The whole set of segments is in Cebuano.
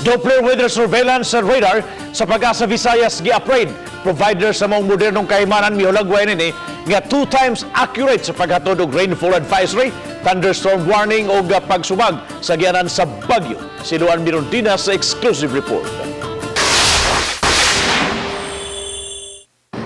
Doppler Weather Surveillance Radar sa Pag-asa Visayas gi-upgrade. Provider sa mga modernong kahimanan, mihulagway nini nga two times accurate sa paghatod og rainfall advisory, thunderstorm warning o pagsumag sa gianan sa bagyo. Si Luan Mirondina sa exclusive report.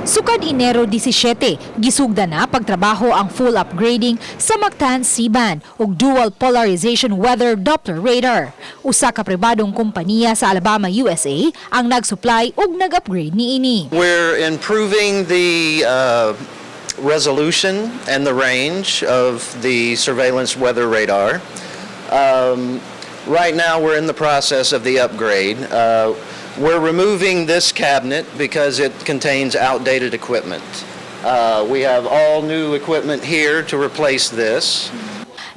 Sukad Enero 17, gisugda na pagtrabaho ang full upgrading sa Mactan C-band ug dual polarization weather Doppler radar. Usa ka pribadong kompanya sa Alabama, USA ang nag-supply ug nag-upgrade niini. We're improving the resolution and the range of the surveillance weather radar. Right now, we're in the process of the upgrade. We're removing this cabinet because it contains outdated equipment. We have all new equipment here to replace this.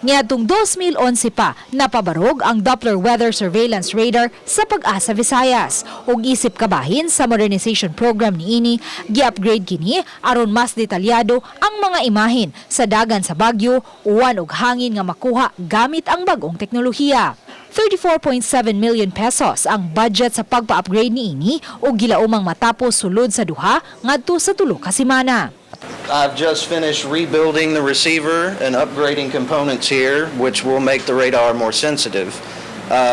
Niadtong 2011 pa, napabarog ang Doppler Weather Surveillance Radar sa Pag-asa Visayas. Ug isip kabahin sa modernization program niini, gi-upgrade kini aron mas detalyado ang mga imahen sa dagan sa bagyo, uwan ug hangin nga makuha gamit ang bag-ong teknolohiya. 34.7 million pesos ang budget sa pagpa-upgrade niini ug gilaumang matapos sulod sa 2 ngadto sa 3 ka semana. I've just finished rebuilding the receiver and upgrading components here, which will make the radar more sensitive,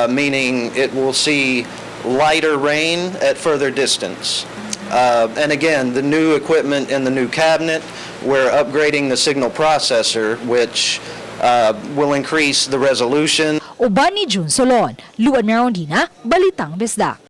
meaning it will see lighter rain at further distance. And again, the new equipment in the new cabinet, we're upgrading the signal processor, which will increase the resolution. Uban ni June Solon, Luan Merondina, Balitang Bisdak.